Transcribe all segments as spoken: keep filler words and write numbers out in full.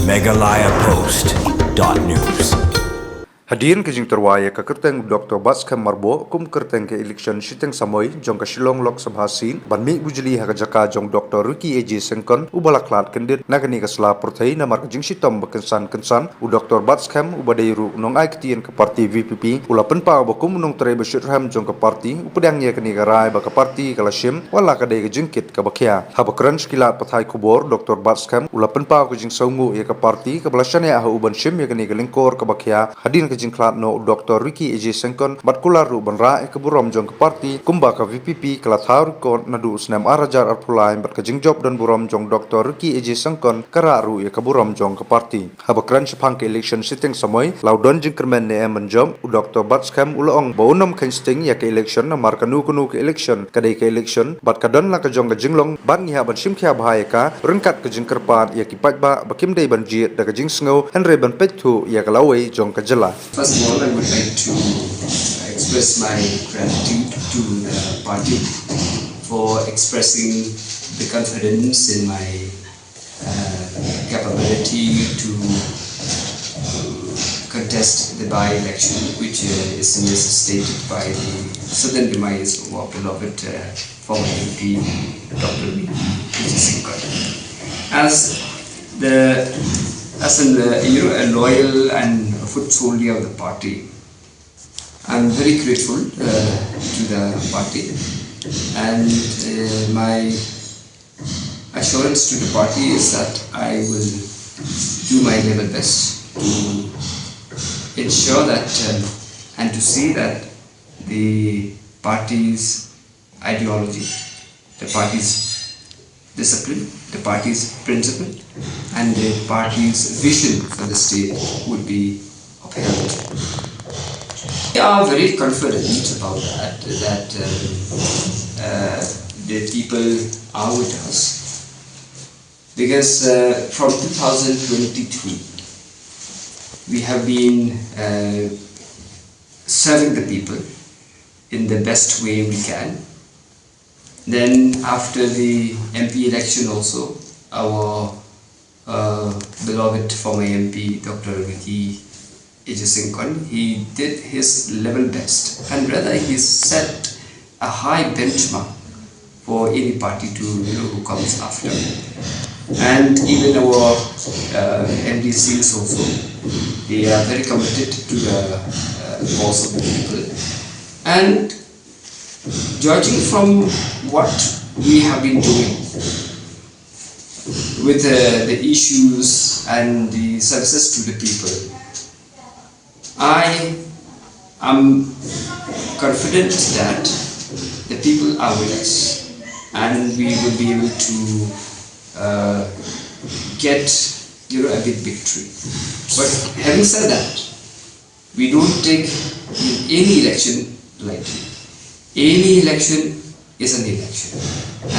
Meghalaya Post dot news. Hadien ka jingtyrwa ïa ka kyrteng u Doctor Batskhem Myrboh kum kyrteng ka election shiteng samoi jong ka Shillong Lok Sabha seat ban mih bujli ha ka jaka jong Doctor Ricky A J Syngkon uba la khlad kyndit na kane ka sla pyrthei namar ka jingshitom ba kynsan kynsan, u Doctor Batskhem uba dei ruh u nongai ktien ka party V P P u la pynpaw ba kum u nongtrei ba shitrhem jong ka party u pdiang ïa kane ka rai ba ka party ka la shim wat la ka dei ka jingkit kaba khia. Haba kren sha ki lad pathai khubor, Doctor Batskhem u la pynpaw ka jingsngewnguh ïa ka party kaba la shaniah ha u ban shim ïa kane ka lyngkor kaba khia hadien ka jingkhlad noh u Doctor Ricky A J Syngkon bad kular ruh ban rah ïa ka burom jong ka party kumba ka V P P ka la thaw record naduh u snem ar hajar arphew lai bad ka jingjop don burom jong Doctor Ricky A J Syngkon ka rah ruh ïa ka burom jong ka party. Haba kren shaphang ka election shiteng samoi, la u don jingkyrmen ne em ban jop, u Doctor Batskhem u la ong ba un ym kheiñ sting ïa ka election namar kano kano ka election ka dei ka election bad ka don la ka jong ka jinglong bad ngi hap ban shim khia bha ïa ka ryngkat ka jingkyrpad ïa ki paidbah ba kim dei ban jied da ka jingsngew hynrei ban peit thuh ïa ka lawei jong ka jylla. First of all, I would like to express my gratitude to the party for expressing the confidence in my uh, capability to contest the by-election, which uh, is necessitated by the sudden demise of our beloved uh, former M P, Doctor V P Syngkon. As the as an uh, you know a loyal and a foot soldier of the party, I'm very grateful uh, to the party, and uh, my assurance to the party is that I will do my level best to ensure that um, and to see that the party's ideology, the party's discipline, the party's principle, and the party's vision for the state would be upheld. We are very confident about that, that um, uh, the people are with us. Because uh, from two thousand twenty-three, we have been uh, serving the people in the best way we can. Then after the M P election also, our uh, beloved former M P, Doctor Ricky A J Syngkon, he did his level best, and rather he set a high benchmark for any party to, you know, who comes after. And even our uh, M D Cs also, they are very committed to the uh, cause of the people. And judging from what we have been doing with uh, the issues and the services to the people, I am confident that the people are with us and we will be able to uh, get, you know, a big victory. But having said that, we don't take any election lightly. Any election is an election,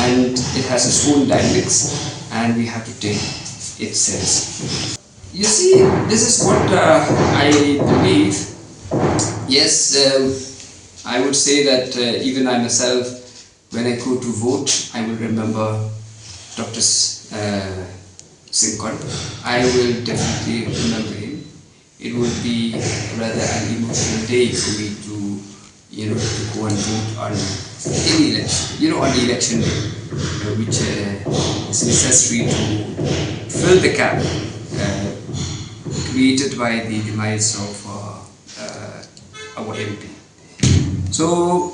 and it has its own dynamics, and we have to take it seriously. You see, this is what uh, I believe. Yes, um, I would say that uh, even I myself, when I go to vote, I will remember Doctor S- uh, Syngkon. I will definitely remember him. It would be rather an emotional day for me to, you know, to go and vote on any election, you know, on the election day, uh, which uh, is necessary to fill the gap uh, created by the demise of uh, uh, our M P. So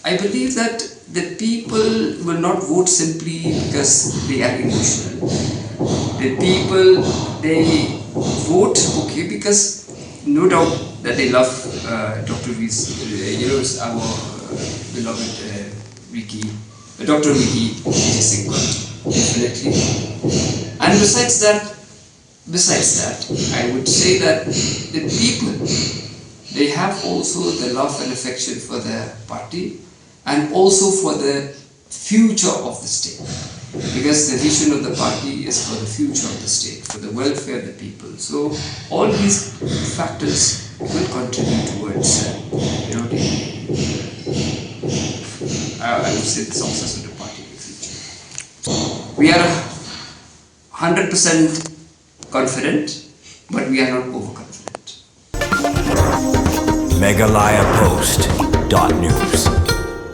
I believe that the people will not vote simply because they are emotional. The people, they vote, okay, because no doubt that they love uh, Doctor V's, uh, you know, our uh, beloved uh, Ricky, uh, Doctor Ricky Vijay Singh, definitely. And besides that, Besides that, I would say that the people, they have also the love and affection for the party and also for the future of the state. Because the vision of the party is for the future of the state, for the welfare of the people. So all these factors will contribute towards, uh, you know, the, uh, I would say the success of the party in the future. We are hundred percent confident, but we are not overconfident. Meghalaya Post dot news.